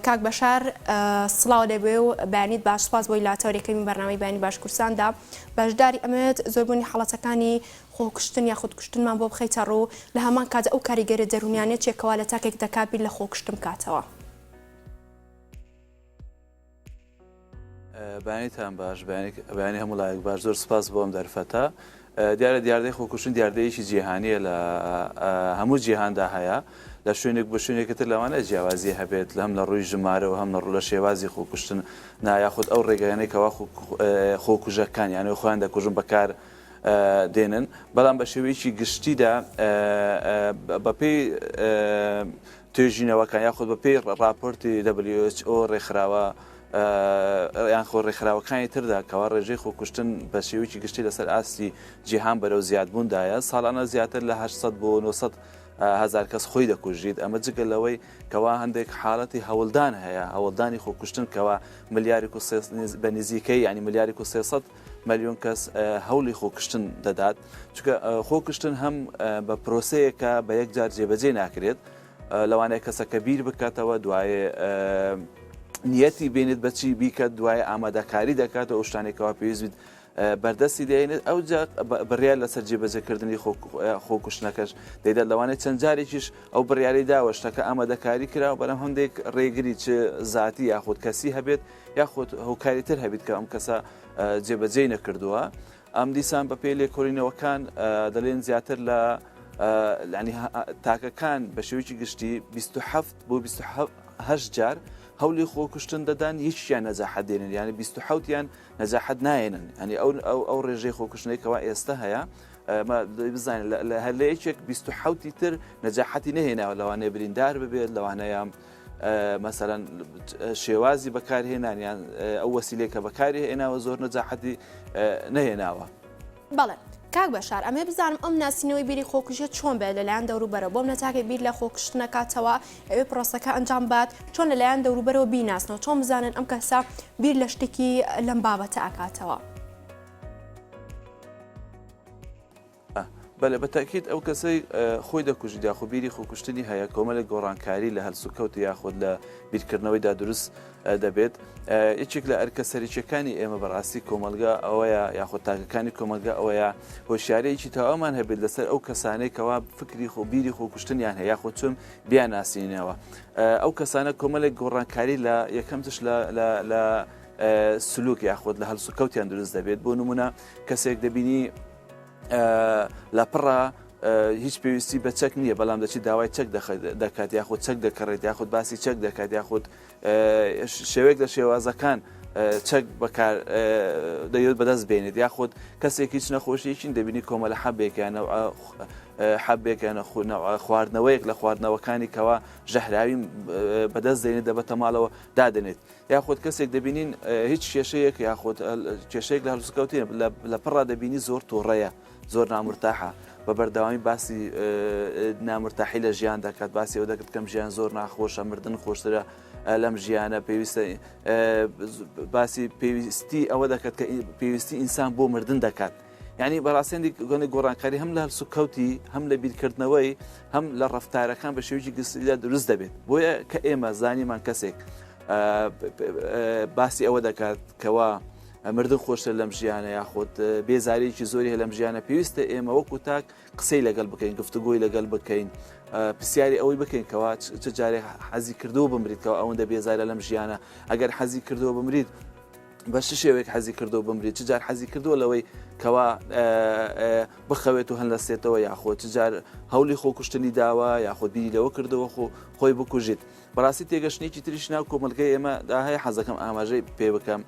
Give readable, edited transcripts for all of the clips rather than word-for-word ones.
کاک بەشار سڵاو لێبێ و بەیانیت باش سوپاس بۆی لە تەوەرەکەمی بەرنامەی بەیانی باش کوردستاندا بەشداری ئەمەوێت زۆربوونی حاڵەتەکانی خۆکوشتن یاخود کوشتنمان بۆ بخەیتە ڕوو لە هەمان کات ئەو کاریگەرە دەروونیانە چیە کەوا لە تاکێک دەکات بیر لە خۆکوشتن بکاتەوە؟ بەیانیتان باش بەیانی هەموو لایەک باش زۆر سپاس بۆ ئەم دەرفەتە دیارە دیاردەی خۆکوشتن دیاردەیەکی جیهانیە لە هەموو جیهاندا هەیە لە شوێنێک بۆ شوێنێکی تر لەوانەیە جیاوازی هەبێت لە هەم لە ڕووی ژمارە و هەم لە ڕوو لە شێوازی خۆکوشتن نا یاخود ئەو ڕێگایانەی کەوا خۆکوژەکان یانەوە خۆیان دەکوژن بەکار دێنن بەڵام بە شێوەیەکی گشتیدا بەپێی توێژینەوەکان یاخود بەپێی ڕاپۆرتی WHO ڕێکخراوە یان خۆ ڕێکخراوەکانی تردا کەوا ڕێژەی خۆکوشتن بە شێوەیەکی گشتی لەسەر ئاستی جیهان بەرەو زیادبووندایە ساڵانە زیاتر لە 800 بۆ 900 هزار کەس خۆی دەکوژیت ئەمە جگە لەوەی کەوا هەندێک حاڵەتی هەوڵدان هەیە هەوڵدانی خۆکوشتن کەوا ملیارێک و بە نزیکەی ینی ملیارێک و 300 ملیۆن کەس هەوڵی خۆکشتن دەدات چونکە خۆکشتن هەم بە پرۆسەیەکە بە یەک جار جێبەجێ ناکرێت لەوانەیە کەسەکە بیر بکاتەوە دوایێ نیەتی بێنێت بەچی بیکات دوای ئامادەکاری دەکات و ئەو شتانێکەوە پێویست بیت بەردەستی دێنێت ئەو بڕیار لەسەر جێبەجێکردنی خۆکوشتنەکەش دەیدات لەوانەیە چەند جارێکیش ئەو بڕیاری داوە شتەکە ئامادەکاری کرا بەڵام هەندێک ڕێگری چ زاتی یاخود کەسی هەبێت یاخود هۆکاری تر هەبیت کە ئەم کەسە جێبەجێی نەکردووە ئەم دیسان بە پێی لێکۆڵینەوەکان دەلێن زیاتر لە ینی تاکەکان بە شێوەیەکی گشتی 27 بۆ 28 جار هەولی خۆکوشتن دەدەن یەکیان نەجاحەت دێنن یعنی 27یان نەجاحەت نایەنن ینی ئەو ئەو ئەو ڕێژەی خۆکوشتنەی کەوا ئێستا هەیە بزانین هەر لە یەکێک 27 تر نەجاحەتی نەهێناوە لەوانەیە بریندار ببێت لەوانەیە مەسەلەن شێوازی بەکارهێنان یان ئەو وەسیلەی کە بەکاری هێناوە زۆر نەجاحەتی نەهێناوە. بەڵێ کاک بەشار ئەمێ بزانم ئەم ناسینەوەی بیری خۆکوژیە چۆن بێت لەلایەن دەوروبەرەوە بۆم نەتاکێک بیر لە خۆکوشتن ئەکاتەوە ئەوێ پرۆسەکە ئەنجام بات چۆن لەلایەن دەوروبەرەوە بیناسنەوە چۆن بزانن ئەم کەسە بیر لە شتێکی لەم بابەتە ئەکاتەوە؟ بەلێ بە تەئکید ئەو کەسەی خۆی دەکوژیت یاخود بیری خۆکوشتنی هەیە کۆمەلێک گۆڕانکاری لە هەلسوکەوت یاخود لە بیرکردنەوەیدا دروست دەبێت یەکێک لە ئەرکە سەرەکیەکانی ئێمە بەڕاستی کۆمەلگا ئەوەیە یاخود تاکەکانی کۆمەلگا ئەوەیە هۆشیارەیەکی تەواومان هەبێت لەسەر ئەو کەسانەی کەوا فکری خۆ بیری خۆکوشتنیان هەیە یاخود چۆن بیانناسینەوە ئەو کەسانە کۆمەلێک گۆڕانکاری لە یەکەم تش لە لە سلوک یاخود لە هەلسوکەوتیان دروست دەبێت بۆ نمونە کەسێک دەبینی لە پڕە هیچ پێویستی بە چەک نییە بەڵام دەچیت داوای چەک دەکات یاخود چەک دەکڕێت یاخود باسی چەک دەکات یاخود شێوەیەک لە شێوازەکان چەک بەکار دەیەوێت بەدەست بێنێت یاخود کەسێک هیچ نەخۆشیەکین دەبینی کۆمەلە حەبێکیانە حەبێکیانە خواردنەوەیەک لە خواردنەوەکانی کەوا ژەهراوی بەدەست دێنێت دەبەتە ماڵەوە دادەنێت یاخود کەسێک دەبینین هیچ کێشەیەک یاخود کێشەیەک لە هەڵسوکەوتی لە پڕا دەبینی زۆر تووڕەیە زۆر نامرتاحە بە بەردەوامی باسی نامرتاحی لە ژیان دەکات باسی ئەو دەکرد کەم ژیان زۆر ناخۆشە مردن خۆشترە لەم ژیانە پێویستە باسی پێویستی ئەوە دەکات کە پێویستی ئینسان بۆ مردن دەکات. یعنی بەڕاستی هەندێک گۆنێک گۆڕانکاری هەم لە هەلسوکەوتی هەم لە بیرکردنەوەی هەم لە ڕفتارەکان بە شێوەیەکی گشتیدا دروست دەبێت بۆیە کە ئێمە زانیمان کەسێک باسی ئەوە دەکات کەوا مردن خۆشتر لەم ژیانە یاخود بێزارێکی زۆری هەیە لەم ژیانە پێویستە ئێمە وەکو تاک قسەی لەگەڵ بکەین گفتوگۆی لەگەڵ بکەین پرسیاری ئەوەی بکەین کەوا چ جارێک حەزی کردووە بمریت کەەوە ئەوەندە بێزارە لەم ژیانە ئەگەر حەزی کردووە بمریت بە چ شێوەیەک حەزی کردووە بمرێت چ جار حەزی کردووە لەوەی کەوا بخەوێت و هەنلەسێتەوە یاخۆ چ جار هەولی خۆکوشتنی داوە یاخود بیری لەوە کردەوە خۆ خۆی بکوژیت بەڕاستی تێگەشتێکی تریش ناو کۆمەلگەی ئێمە دا هەیە حەزەکەم ئاماژەی پێ بکەم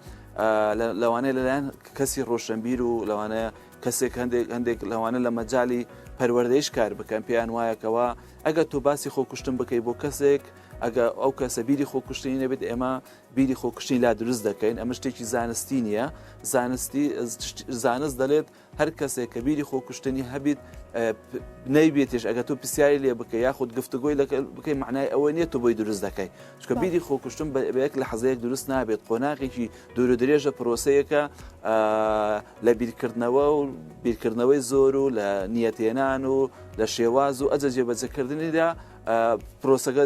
لەوانەیە لەلایەن کەسی ڕۆشنبیر و لەوانەیە کەسێک هەندێک هەندێک لەوانە لە مەجای پەروەردەیش کار بکەن پێیان وایەکەوە ئەگەر تۆ باسی خۆکوشتن بکەی بۆ کەسێک ئەگە ئەو کەسە بیری خۆکوشتنی نەبێت ئێمە بیری خۆکوشتنی لا دروست دەکەین ئەمە شتێکی زانستی نییە زانستی زانست دەڵێت هەر کەسێک کە بیری خۆکوشتنی هەبیت نەیبێتیش ئەگەر تۆ پرسیاری لێ بکە یاخود گفتوگۆی لەگەڵ بکەی معنای ئەوە نییە تۆ بۆی دروست دەکەی چونکە بیری خۆکوشتن بە یەک لە حەزەیەک دروست نابێت قۆناغێکی دوور و درێژە پرۆسەیەکە لە بیرکردنەوە و بیرکردنەوەی زۆر و لە نیەتێنان و لە شێواز و ئەجە جێبەجەکردنیدا پرۆسەکە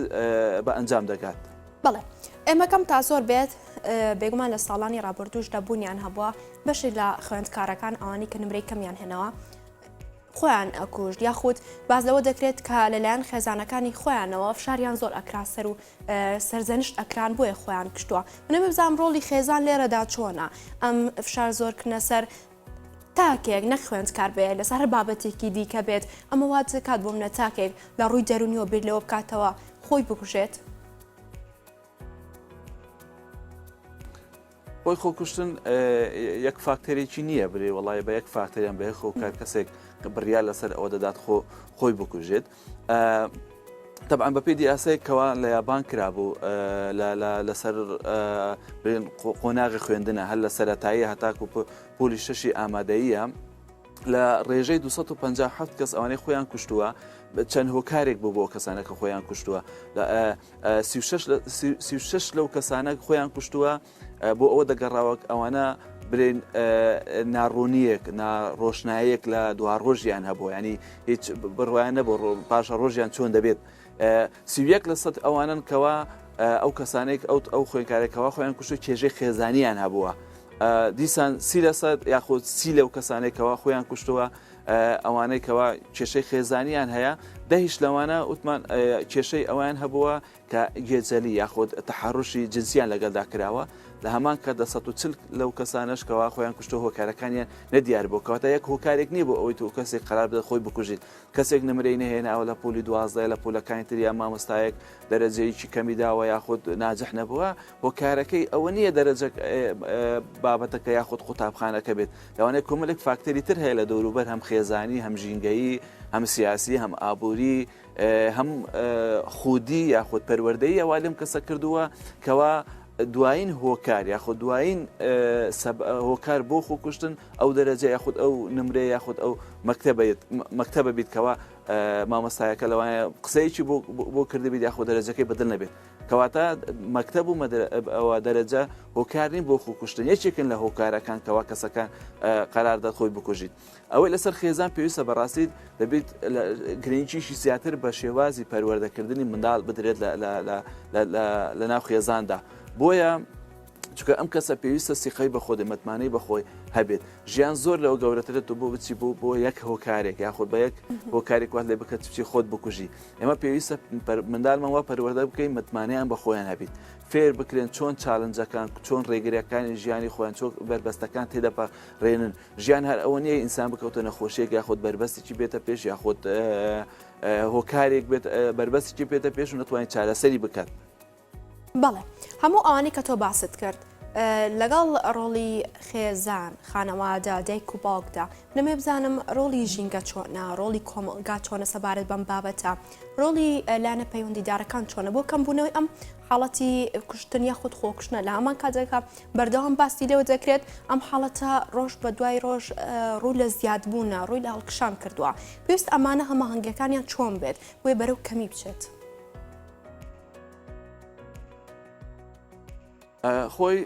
بە ئەنجام دەگات. بەڵێ ئێمە کەم تا زۆر بێت بێگومان لە ساڵانی ڕابردووشدا بوونیان هەبووە بەشێک لە خوێندکارەکان ئەوانەی کە نمرەی کەمیان هێناوە خۆیان ئەکوشت یاخود باس لەوە دەکرێت کە لەلایەن خێزانەکانی خۆیانەوە فشاریان زۆر ئەکرا سەر و سەرزەنشت ئەکران بۆیە خۆیان کوشتووە منەمێ بزانم ڕۆڵی خێزان لێرەدا چۆنە ئەم فشار زۆرکردنە سەر تاکێک نەک خوێندکار بێ لەسەر هەر بابەتێکی دیکە بێت ئەمە وات دەکات بۆ منە تاکێک لە ڕووی دەروونیەوە بیر لەوە بکاتەوە خۆی بکوژێت؟ خۆی خۆکوشتن یەک فاکتەرێکی نییە برێ وڵی بە یەک فاکتەریان بە یەک هۆکار کەسێک بڕیار لەسەر ئەوە دەدات خۆ خۆی بکوژێت. تەبعەن بەپێی دیراسەیەک کەوا لە یابان کرابوو لەسەر برێن قۆناغی خوێندنە هەر لە سەرەتایی هەتاکو پۆلی شەشی ئامادەییە لە ڕێژەی 257 کەس ئەوانەی خۆیان کوشتووە چەند هۆکارێک بوو بۆ کەسانە کە خۆیان کوشتووە 36 لەو کەسانە خۆیان کوشتووە بۆ ئەوە دەگەڕاوە ئەوانە برێن ناڕوونیەک ناڕۆشنایەک لە دوا ڕۆژیان هەبوو ینی هیچ بڕوایان نەبوو پاشە ڕۆژیان چۆن دەبێت 31 لە سەد ئەوانن کەوا ئەو کەسانێک ئەو ئەو خوێنکارێکەوە خۆیان کوشت و کێژەی خێزانیان هەبووە دیسان سی لە سەد یاخود سی لەو کەسانێکەوە خۆیان کوشتووە ئەوانەی کەوا کێشەی خێزانیان هەیە دەهیش لەوانە وتمان کێشەی ئەویان هەبووە کە گێچەلی یاخود تەحەڕوشی جنسیان لەگەلدا کراوە، لە هەمان کاتدا 140 لەو کەسانەش کەوا خۆیان کوشتوە هۆکارەکانیان نەدیار بووە، کەواتە یەک هۆکارێک نیە بۆ ئەوەی تۆ کەسێک قەرار بدەت خۆی بکوژیت، کەسێک نمرەی نەهێناوە لە پۆلی 12 لە پۆلەکانی تر یا مامۆستایەک دەرەجەیەکی کەمی داوە یاخود ناجح نەبووە، هۆکارەکەی ئەوە نیە دەرەجە بابەتەکە یاخود قوتابخانەکە بێت، لەوانەیە کۆمەلێک فاکتەری تر هەیە لە دەوروبەر هەم خێزانی هەم ژینگەیی هەم سیاسی هەم ئابووری، هەم خودی یاخود پەروەردەیی ئەوا لەم کەسە کردووە کەوا دوایین هۆکار یاخود دوایین هۆکار بۆ خۆکوشتن ئەو دەرەجە یاخود ئەو نمرە یاخود ئەو مەکتەبێت مەکتەبە بیت کەوا مامۆستایەکە لەوانەیە قسەیەکی بۆ کردبیت یاخود دەرەجەکەی بەدل نەبێت کەواتە مەکتەب و ئەوە دەرەجە هۆکار نین بۆ خۆکوشتن یەکێکن لە هۆکارەکان کەوا کەسەکان قەرار دەت خۆی بکوژیت. ئەوەی لەسەر خێزان پێویستە بەڕاستی دەبێت گرنگیشی زیاتر بە شێوازی پەروەردەکردنی منداڵ بدرێت لە ناو خێزاندا بۆیە چونکە ئەم کەسە پێویستە سیقەی بەخۆ دێ متمانەی بەخۆی هەبێت ژیان زۆر لەوە گەورەترە تۆ بۆ بچی بۆ بۆ یەک هۆکارێک یاخود بە یەک هۆکارێک وات لێ بکە بچی خۆت بکوژی ئێمە پێویستە منداڵمان وا پەروەردە بکەین متمانەیان بە خۆیان هەبیت فێر بکرێن چۆن challenge ەکان چۆن ڕێگریەکانی ژیانی خۆیان چۆن بەربەستەکان تێدەپەڕێنن ژیان هەر ئەوە نییە ئینسان بکەوتە نەخۆشیێک یاخود بەربەستێکی بێتە پێش یاخود هۆکارێک بێت بەربەستێکی بێتە پێش و نتوانێت چارەسەری بکات. بەڵێ هەموو ئەوانەی کە تۆ باست کرد لەگەڵ ڕۆڵی خێزان خانەوادە دایک و باوکدا منەمێ بزانم ڕۆڵی ژینگە چۆنە ڕۆڵی کۆمەڵگا چۆنە سەبارەت بەم بابەتە ڕۆڵی لایەنە پەیوەندیدارەکان چۆنە بۆ کەمبوونەوەی ئەم حاڵەتی کوشتن یاخود خۆکوشتنە لە هەمان کاتێکا بەردەوام باسی لێوە دەکرێت ئەم حاڵەتە ڕۆژ بە دوای ڕۆژ ڕوو لە زیادبوونە ڕووی لە هەڵکشان کردووە پێویست ئەمانە هەماهەنگیەکانیان چۆن بێت بۆیە بەرەو کەمی بچێت. خۆی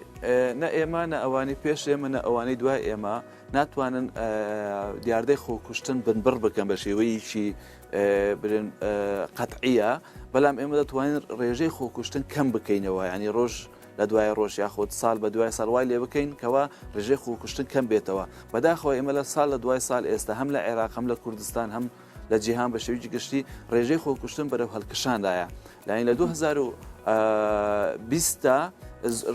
نە ئێمە نە ئەوانی پێش ئێمە نە ئەوانەی دوای ئێمە ناتوانن دیاردەی خۆکوشتن بنبڕ بکەن بە شێوەیەکی برێن قەتعیە بەڵام ئێمە دەتوانین ڕێژەی خۆکوشتن کەم بکەینەوە ینی ڕۆژ لە دوای ڕۆژ یاخود ساڵ بە دوای ساڵ وای لێ بکەین کەوا ڕێژەی خۆکوشتن کەم بێتەوە بەداخەوە ئێمە لە ساڵ لە دوای ساڵ ئێستا هەم لە عێراق هەم لە کوردستان هەم لە جیهان بە شێوەیەکی گشتی ڕێژەی خۆکوشتن بەرەو هەڵکشاندایە لاین لە 2020 تا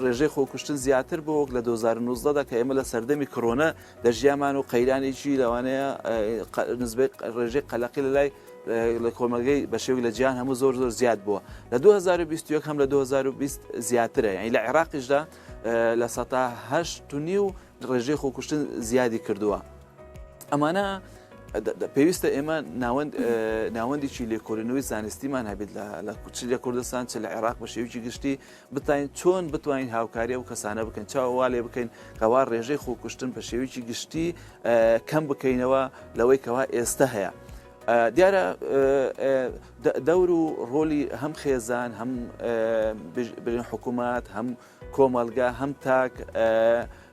ڕێژەی خۆکوشتن زیاتر بۆ وەک لە 2019 دا کە ئێمە لە سەردەمی کۆرۆنا دەژیامان و قەیرانێکی لەوانەیە نسبەی ڕێژەی قەلەقی لە لای لە کۆمەلگەی بە شێوەیەک لە جیهان هەموو زۆر زۆر زیاد بووە لە 2021 هەم لە 2020 زیاترە یعنی لە عێراقیشدا لە سەتا هەشت و نیو ڕێژەی خۆکوشتن زیادی کردووە ئەمانە پێویستە ئێمە ناوەند ناوەندێکی لێکۆلینەوەی زانستیمان هەبێت لە چ لە کوردستان چ لە عێراق بە شێوەیەکی گشتی بتوانین چۆن بتوانین هاوکاری ئەو کەسانە بکەین چاوە وا لێ بکەین کەوا ڕێژەی خۆکوشتن بە شێوەیەکی گشتی کەم بکەینەوە لەوەی کەوا ئێستا هەیە. دیارە دەور و ڕۆلی هەم خێزان هەم برین حکوومەت هەم کۆمەڵگا هەم تاک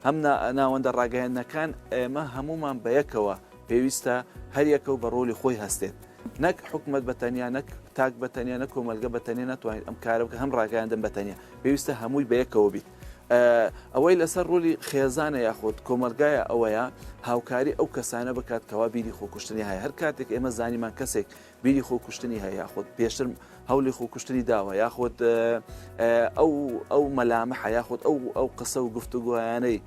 هەم ناوەندە ڕاگەیاندنەکان ئێمە هەمومان بەیەکەوە پێویستە هەریەکە و بە ڕۆلی خۆی هەستێت. نەک حکومت بە تەنیا نەک تاک بە تەنیا نە کۆمەلگە بە تەنیا ناتوانێت ئەم کارە بکە هەم ڕاگەیاندن بە تەنیا پێویستە هەمووی بەیەکەوە بیت. ئەوەی لەسەر ڕۆلی خێزانە یاخود کۆمەلگایە ئەوەیە هاوکاری ئەو کەسانە بکات کەوا بیری خۆکوشتنی هەیە هەر کاتێک ئێمە زانیمان کەسێک بیری خۆکوشتنی هەیە یاخود پێشتر هەولی خۆکوشتنی داوە یاخود ئەو ئەو مەلامحە یاخود ئەو ئەو قسە و گفتوگۆیانەی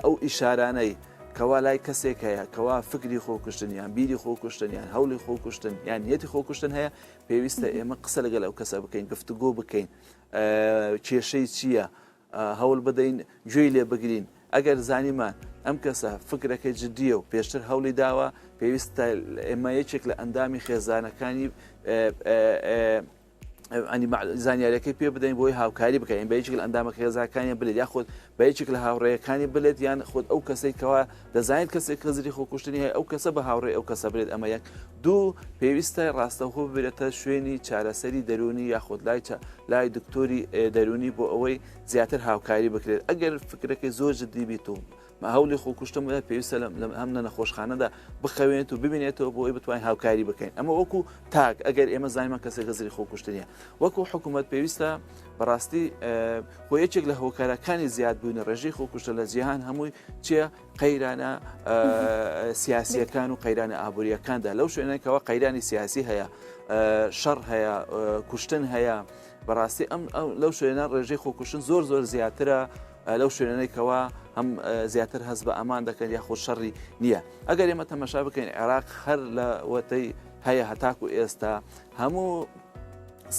ئەو ئیشارانەی کەوا لای کەسێک هەیە کەوا فکری خۆکوشتن یان بیری خۆکوشتن یان هەولی خۆکوشتن یان نیەتی خۆکوشتن هەیە پێویستە ئێمە قسە لەگەل ئەو کەسە بکەین گفتوگۆ بکەین کێشەی چییە هەوڵ بدەین گوێی لێ بگرین ئەگەر زانیمان ئەم کەسە فکرەکەی جدیە و پێشتر هەوڵی داوە پێویستە ئێمە یەکێک لە ئەندامی خێزانەکانی زانیاریەکەی پێ بدەین بۆی هاوکاری بکەین بە یەکێک لە ئەندامە خێزاکانیان بلێت یاخود بە یەکێک لە هاوڕێیەکانی بلێت یان خود ئەو کەسێک کەوا دەزانێت کەسێک خزری خۆکوشتنی هەیە ئەو کەسە بە هاوڕێ ئەو کەسە بلێت ئەمە یەک دوو پێویستە ڕاستەوخۆ ببرێتە شوێنی چارەسەری دەروونی یاخود لای لای دکتۆری دەروونی بۆ ئەوەی زیاتر هاوکاری بکرێت ئەگەر فکرەکەی زۆر جدی بیت و هەولی خۆکوشتن بە پێویستە هەم لە نەخۆشخانەدا بخەوێنێت و ببینێتەوە بۆ ئەوەی بتوانین هاوکاری بکەین ئەمە وەکو تاک ئەگەر ئێمە زانیمان کەسێک هزری خۆکوشتنیە وەکو حکوومەت پێویستە بەڕاستی خۆ یەکێک لە هۆکارەکانی زیادبوونی ڕێژەی خۆکوشتن لە جیهان هەمووی چیە قەیرانە سیاسیەکان و قەیرانە ئابوووریەکاندا لەو شوێنێکەوە قەیرانی سیاسی هەیە شەڕ هەیە کوشتن هەیە بەڕاستی ئەم لەو شوێنە ڕێژەی خۆکوشتن زۆر زۆر زیاترە لەو شوێنەی کەوا هەم زیاتر هەست بە ئەمان دەکەن یاخود شەڕی نییە ئەگەر ئێمە تەمەشا بکەین عێراق هەر لە وەتەی هەیە هەتاکو ئێستا هەموو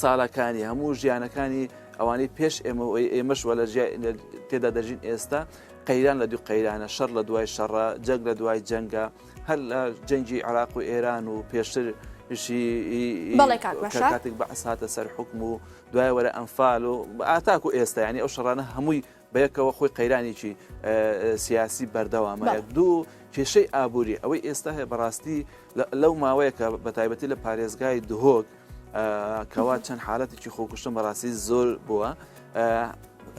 ساڵەکانی هەموو ژیانەکانی ئەوانەی پێش ئێمە ئێمەش وە لە تێدا دەژین ئێستا قەیران لە دوو قەیرانە شەڕ لە دوای شەڕە جەنگ لە دوای جەنگە هەر لە جەنگی عراق و ئێران و پێشتر کاتێک بەعس هاتە سەر حکم و دوای وەرە ئەنفال و ئاتاکو ئێستا ینی ئەو شەڕانە هەمووی بەیەکەوە خۆی قەیرانێکی سیاسی بەردەوامە یەک دوو کێشەی ئابووری ئەوەی ئێستا هەیە بەڕاستی لەو ماوەیە کە بە تایبەتی لە پارێزگای دهۆک کەوا چەند حالەتێکی خۆکوشتن بەڕاستی زۆر بووە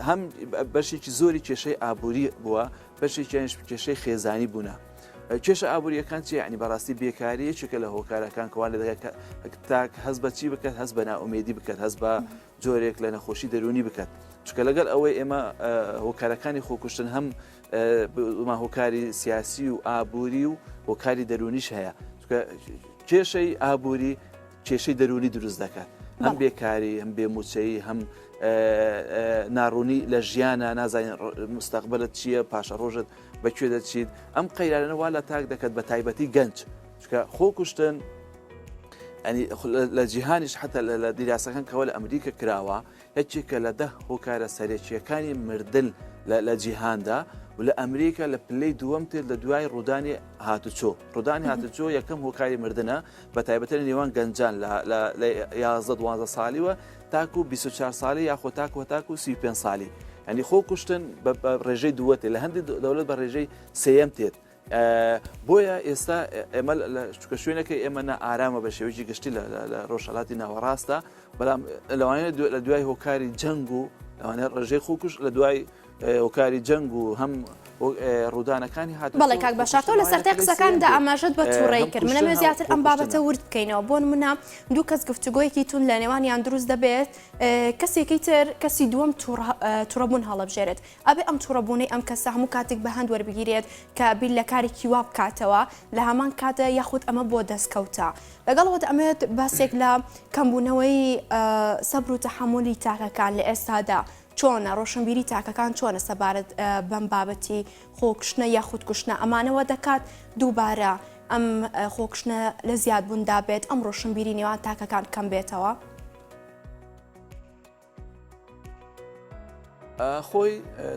هەم بەشێکی زۆری کێشەی ئابووری بووە بەشێکیانش کێشەی خێزانی بوونە. کێشە ئابووریەکان چی ینی بەڕاستی بێکاری یەکێکە لە هۆکارەکان کەوا لە تاک هەست بە چی بکات هەست بە نائومێدی بکات هەست بە جۆرێک لە نەخۆشی دەروونی بکات چونکە لەگەڵ ئەوەی ئێمە هۆکارەکانی خۆکوشتن هەم هۆکاری سیاسی و ئابووری و هۆکاری دەروونیش هەیە کێشەی ئابووری کێشەی دەروونی دروست دەکات هەم بێکاری هەم بێموچەیی هەم ناڕوونی لە ژیانە نازانین مستەقبلت چییە پاشە ڕۆژت بەکوێ دەچیت ئەم قەیرانە وا لە تاک دەکات بە تایبەتی گەنج چونکە خۆکوشتن لە جیهانیش حتا لە دیراسەکان کەەوە لە ئەمریکا کراوە یەکێکە لە دە هۆکارە سەرەکیەکانی مردن لە جیهاندا و لە ئەمریکا لە پلەی دووەم تێت لە دوای ڕوودانی هاتوچۆ ڕوودانی هاتوچۆ یەکەم هۆکاری مردنە بە تایبەتە لە نێوان گەنجان لە 11 دوازدە ساڵیوە تاکو 24 ساڵی یاخۆ تاکو تاکو 35 ساڵی ئەنی خۆ کوشتن بە ڕێژەی دووەتێ لە هەندێک دەولەت بە ڕێژەی سێیەم تێت بۆیە ئێستا ئێمە چکە شوێنەکە ئێمە نە ئارامە بە شێوەیەکی گشتی لە ڕۆژهڵاتی ناوەڕاستە بەڵام لەوانەیە لە دوای هۆکاری جەنگ و لەوانەیە ڕێژەی خۆکوش لە دوای هۆکاری جەنگ و هەم ڕوودانەکانی هات بەڵێ کاک بەشار تۆ لە سەرتای قسەکاندا ئاماژەت بە تووڕەیی کرد منەمێ زیاتر ئەم بابەتە ورد بکەینەوە بۆ نمونە دوو کەس گفتوگۆیەکی توند لە نێوانیان دروست دەبێت کەسێکی تر کەسی دووەم توڕەبوون هەڵەبژێرێت ئەبێ ئەم توڕەبوونەی ئەم کەسە هەموو کاتێک بە هەند وەربگیرێت کە بیر لە کارێکی وا بکاتەوە لە هەمان کاتدا یاخود ئەمە بۆ دەستکەوتە. لەگەڵ ئەوەدا ئەمەوێت باسێک لە کەمبوونەوەی سەبر و تەحەمولی تاکەکان لە ئێستادا چۆنە، ڕۆشنبیری تاکەکان چۆنە سەبارەت بەم بابەتی خۆکوشتنە یاخود کوشتنە ئەمانەوە دەکات دووبارە ئەم خۆکوشتنە لە زیادبووندا بێت ئەم ڕۆشنبیری نێوان تاکەکان کەم بێتەوە؟ خۆی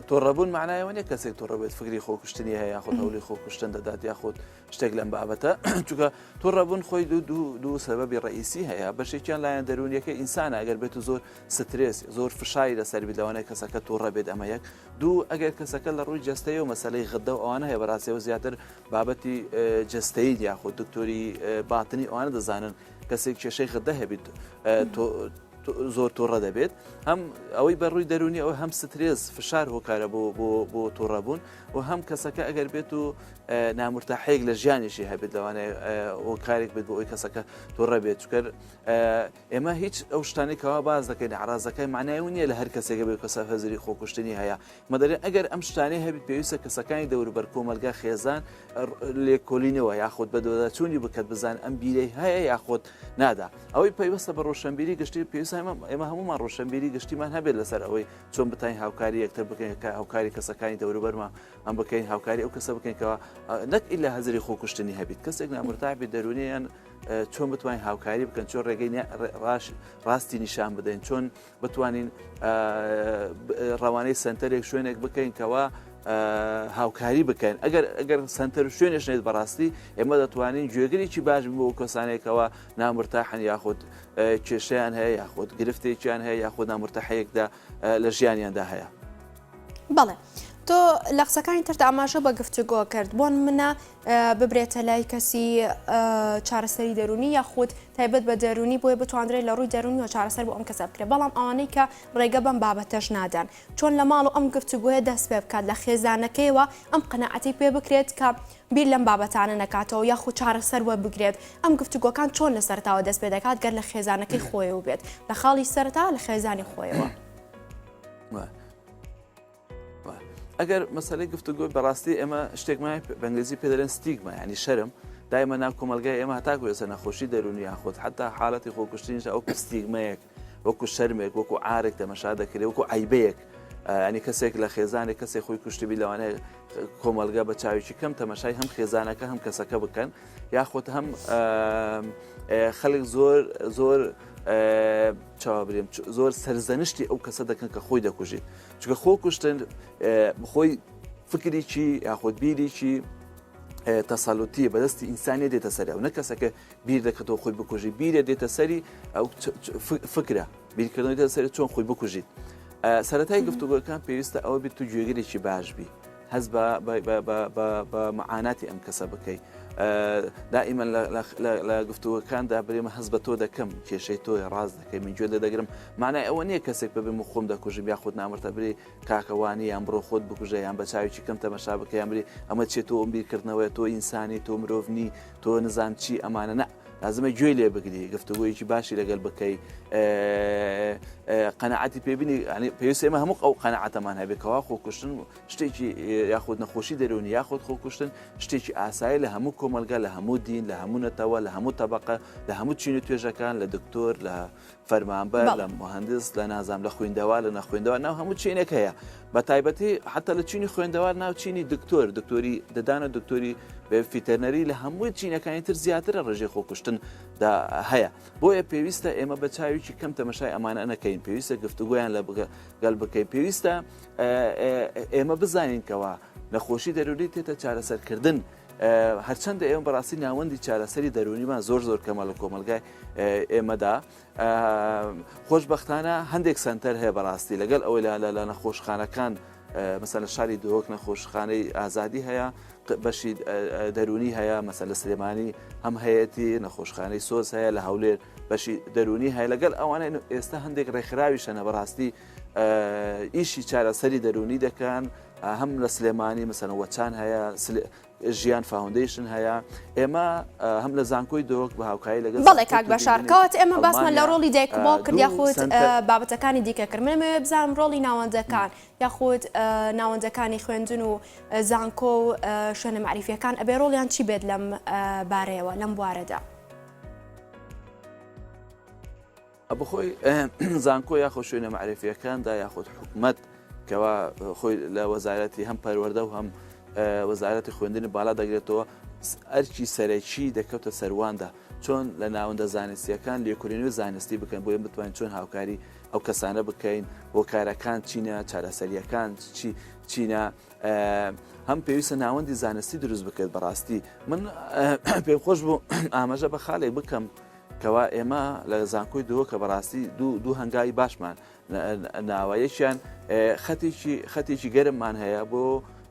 تۆڕەبوون معنایەوە نیە کەسێک توڕە بێت فکری خۆکوشتنی هەیە یاخود هەولی خۆکوشتن دەدات یاخود شتێک لەم بابەتە چونکە توڕەبوون خۆی دوو دوو دوو سەبەبی ڕئیسی هەیە بەشێکیان لایەن دەروونیەکە ئینسانە ئەگەر بێت و زۆر سترێس زۆر فشاری لەسەر بیت لەوانەیە کەسەکە توڕە بێت ئەمە یەک دوو ئەگەر کەسەکە لە ڕووی جەستەیە و مەسلەی غدە و ئەوانە هەیە بەڕاستیەوە زیاتر بابەتی جەستەیی یاخود دکتۆری باتنی ئەوانە دەزانن کەسێک کێشەی غدە هەبیت تۆ. زۆر تووڕە دەبێت هەم ئەوەی بە ڕووی دەرونی ئەو هەم سترێس فشار هۆکارە بۆ بۆ بۆ تووڕەبوون و هەم کەسەکە ئەگەر بێت و نامرتاحەیەک لە ژیانیشی هەبێت لەوانەیە هۆکارێک بێت بۆ ئەوی کەسەکە تووڕە بێت چکەر ئێمە هیچ ئەو شتانەی کەوا باس دەکەین عرازەکەی معنای و نییە لە هەر کەسێکە بێت کەسە هەزری خۆکوشتنی هەیە مەدەرێن ئەگەر ئەم شتانەی هەبیت پێویستە کەسەکانی دەوروبەر کۆمەلگا خێزان لێکۆلینەوە یاخود بە دۆداچوونی بکات بزان ئەم بیرەی هەیە یاخود نادا ئەوەی پەیوەستە بە ڕۆشنبیری گشتی پێویستە ئێمە هەمومان ڕۆشنبیری گشتیمان هەبێت لەسەر ئەوەی چۆن بتانین هاوکاری یەکتر بکەین کە هاوکاری کەسەکانی دەوروبەرمان ئەم بکەین هاوکاری ئەو کەسە بکەین کەەوە نەک ئیلا هەزری خۆکوشتنی هەبیت کەسێک نامرتاح بێت دەرونیان چۆن بتوانین هاوکاری بکەن چۆن ڕێگەی ڕاستی نیشان بدەین چۆن بتوانین ڕەوانەی سنتەرێک شوێنێک بکەین کەوا هاوکاری بکەین ئەگەر ئەگەر سنتەر و شوێنێش نێت بەڕاستی ئێمە دەتوانین گوێگرێکی باش بۆ ئەو کەسانێکەوە نامرتاحن یاخود کێشیان هەیە یاخود گرفتێکیان هەیە یاخود نامرتاحەیەکدا لە ژیانیاندا هەیە. بەڵێ تۆ لە قسەکانی تردا ئاماژە بە گفتوگۆ کرد بۆن منە ببرێتە لای کەسی چارەسەری دەرونی یاخود تایبەت بە دەرونی بۆیە بتواندرێت لە ڕووی دەرونیەوە چارەسەر بۆ ئەم کەسە بکرێت بەڵام ئەوانەی کە ڕێگە بەم بابەتەش نادەن چۆن لە ماڵ و ئەم گفتوگۆیە دەست پێ بکات لە خێزانەکەیەوە ئەم قەناعەتەی پێ بکرێت کە بیر لەم بابەتانە نەکاتەوە یاخود چارەسەر وەربگرێت ئەم گفتوگۆکان چۆن لە سەرەتاوە دەست پێ دەکات گەر لە خێزانەکەی خۆیەوە بێت لە خاڵی سەرەتا لە خێزانی خۆیەوە. ئەگەر مەسەلەی گفتوگۆ بەڕاستی ئێمە شتێکمان بە ئینگلیزی پێ دەڵێن stigma ینی شەرم دایمە ناو کۆمەلگای ئێمە هەتاکو ئێستا نەخۆشی دەرونی یاخود حتا حالەتی خۆکوشتنیش ئەو stigma یەک وەکو شەرمێک وەکو عارێک تەمەشا دەکرێت وەکو عیبەیەک ینی کەسێک لە خێزانێک کەسێک خۆی کوشتبی لەوانەیە کۆمەلگا بە چاوێکی کەم تەمەشای هەم خێزانەکە هەم کەسەکە بکەن یاخود هەم خەڵک زۆر زۆر چاوە برێم زۆر سەرزەنشتی ئەو کەسە دەکەن کە خۆی دەکوژێت چونکە خۆ کوشتن خۆی فکرێکی یاخود بیرێکی تەسەلوتیە بەدەستی ئینسانیە دێتە سەر ئەو نە کەسەکە بیر دەکەتەوە خۆی بکوژی بیرە دێتە سەری ئەو فکرە بیرکردنەوەی دێتە سەری چۆن خۆی بکوژیت سەتای گفتوگۆکان پێویستە ئەوە بێت تو گوێگرێکی باش بی هەست بە معاناتی ئەم کەسە بکەی دائیمەن لە گفتوگۆکاندا برێمە هەست بە تۆ دەکەم کێشەی تۆیە ڕاست دەکەی من گوێ لێ دەگرم مانای ئەوە نییە کەسێک ببم و خۆم دەکوژم یاخود نامرتە برێ کاکەوانی یان بڕۆ خۆت بکوژە یان بە چاوێکی کەم تەمەشا بکە یان برێ ئەمە چێ تۆ ئەم بیرکردنەوەی تۆ ئینسانی تۆ مرۆڤنی تۆ نزام چی ئەمانە نە لازمە گوێی لێ بگری گفتوگۆیەکی باشی لەگەل بکەی قەنەعەتی پێبینی پێویست ئێمە هەموو ئەو قەنەعەتەمان هەبێت کەوا خۆکوشتن شتێکی یاخود نەخۆشی دەرونی یاخود خۆکوشتن شتێکی ئاسایی لە هەموو کۆمەلگا لە هەموو دین لە هەموو نەتەوە لە هەموو تەبقە لە هەموو چین و توێژەکان لە دکتۆر لە فەرمانبەر لە مهندس لە نازام لە خوێندەوار لە نەخوێندەوار ناو هەموو چینێک هەیە بە تایبەتی حتا لە چینی خوێندەوار ناو چینی دکتۆر دکتۆری ددان و دکتۆری veterinary لە هەمووی چینەکانی تر زیاترە ڕێژەی خۆکوشتن دا هەیە بۆیە پێویستە ئێمە بە چاوێکی کەم تەمەشای ئەمانە نەکەین پێویستە گفتوگۆیان لە گەل بکەین پێویستە ئێمە بزانین کەوا نەخۆشی دەرونی تێتە چارەسەرکردن هەرچەندە ئێمە بەڕاستی ناوەندی چارەسەری دەرونیمان زۆر زۆر کەمە لە کۆمەلگای ئێمەدا خۆشببختانە هەندێک سنتەر هەیە بەڕاستی لەگەڵ ئەوەی لە لە نەخۆشخانەکان مەسەن لە شاری دهۆک نەخۆشخانەی ئازادی هەیە بەشی دەرونی هەیە مەسەن لە سلێمانی هەم هەیەتی نەخۆشخانەی سۆز هەیە لە هەولێر بەشی دەرونی هەیە لەگەڵ ئەوانە ئێستا هەندێک ڕێکخراوی شەنە بەڕاستی ئیشی چارەسەری دەرونی دەکەن هەم لە سلێمانی مەسەن وەچان هەیە ژیان foundation هەیە ئێمە هەم لە زانکۆی دهۆک بە هاوکاری لەگەڵ بەڵێ کاک بەشار کەواتە ئێمە باسمان لە ڕۆڵی دایک و باوک کرد یاخود بابەتەکانی دیکە کرد من ئەمەوێ بزانم ڕۆڵی ناوەندەکان یاخود ناوەندەکانی خوێندن و زانکۆ و شوێنە مەعریفیەکان ئەبێ ڕۆڵیان چی بێت لەم بارەیەوە لەم بوارەدا؟ بەخۆی زانکۆ یاخۆ شوێنە مەعریفیەکاندا یاخود حکومەت کەوا خۆی لە وەزارەتی هەم پەروەردە و هەم وەزارەتی خوێندنی باڵا دەگرێتەوە ئەرکی سەرەکی دەکەوتە سەرواندا چۆن لە ناوەندە زانستیەکان لێکۆلینەوەی زانستی بکەن بۆیە بتوانین چۆن هاوکاری ئەو کەسانە بکەین هۆکارەکان چینە چارەسەریەکان چی چینە هەم پێویستە ناوەندی زانستی دروست بکرێت بەڕاستی من پێم خۆش بوو ئاماژە بە خاڵێک بکەم کەوا ئێمە لە زانکۆی دهۆکە بەڕاستی دوو هەنگاوی باشمان ناوە یەکیان خەتێکی خەتێکی گەرممان هەیە بۆ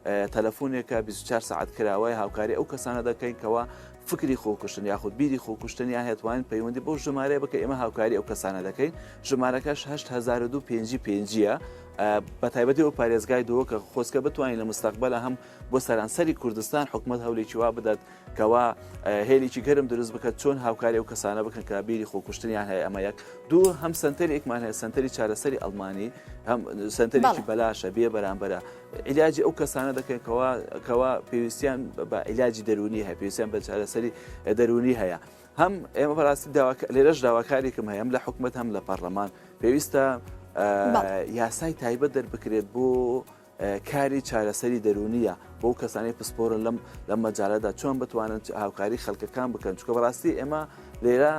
تەلەفۆنێکە 24 ساعت کراوەی هاوکاری ئەو کەسانە دەکەین کەوا فکری خۆکوشتن یاخود بیری خۆکوشتنیان هەیە توانین پەیوەندی بەو ژمارەیە بکە ئێمە هاوکاری ئەو کەسانە دەکەین ژمارەکەش 8002 پێنجی پێنجیە بە تایبەتی ئەو پارێزگای دۆ کە خۆزگە بتوانین لە مستەقبەلە هەم بۆ سەرانسەری کوردستان حکومت هەولێکی وا بدات کەوا هێلێکی گەرم دروست بکات چۆن هاوکاری ئەو کەسانە بکەن کە بیری خۆکوشتنیان هەیە ئەمە یەک دوو هەم سنتەرێکمان هەیە سنتەری چارەسەری ئەڵمانی هەم سنتەرێکی بەلاشە بێ بەرامبەرە عیلاجی ئەو کەسانە دەکەن کەوا کەوا پێویستیان بە عیلاجی دەرونی هەیە پێویستیان بە چارەسەری دەرونی هەیە هەم ئێمە بەڕاستی لێرەش داواکارێکم هەیە هەم لە حکومت هەم لە پەرلەمان پێویستە یاسای تایبەت دەربکرێت بۆ کاری چارەسەری دەرونیە بۆ کەسانی پسپۆرن لەم لەم مەجالەدا چۆن بتوانن هاوکاری خەڵکەکان بکەن چکە بەڕاستی ئێمە لێرە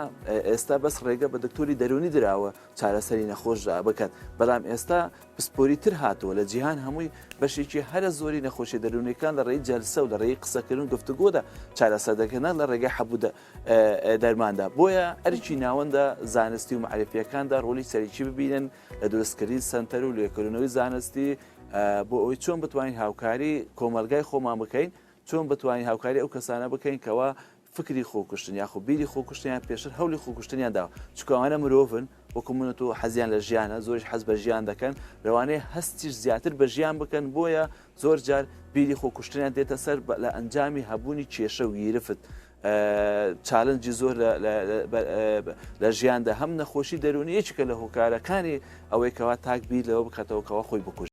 ئێستا بەس ڕێگە بە دکتۆری دەرونی دراوە چارەسەری نەخۆشدا بکات بەڵام ئێستا پسپۆری تر هاتووە لە جیهان هەمووی بەشێکی هەرە زۆری نەخۆشیە دەروونیەکان لە ڕێی جەلسە و لە ڕێی قسەکردن و گفتوگۆدا چارەسەر دەکرێن نەک لە ڕێگەی حەب و دەرماندا بۆیە ئەرکی ناوەندە زانستی و مەعریفیەکاندا ڕۆلی سەرەکی ببینن لە دروستکردنی سەنتەر و لێکۆلینەوەی زانستی بۆ ئەوەی چۆن بتوانین هاوکاری کۆمەلگای خۆمان بکەین چۆن بتوانین هاوکاری ئەو کەسانە بکەین کەوا فکری خۆکوشتن یاخۆ بیری خۆکوشتن یان پێشتر هەولی خۆکوشتنیان داوە چونکە ئەوانە مرۆڤن وەکو من و تۆ حەزیان لە ژیانە زۆریش حەز بە ژیان دەکەن لەوانەیە هەستیش زیاتر بە ژیان بکەن بۆیە زۆر جار بیری خۆکوشتنیان دێتە سەر لە ئەنجامی هەبوونی کێشە و گیرفت challenge ی زۆر لە ژیاندا هەم نەخۆشی دەرونی یەکێکە لە هۆکارەکانی ئەوەی کەوا تاک بیر لەوە بکاتەوە کەوا خۆی بکوژێت.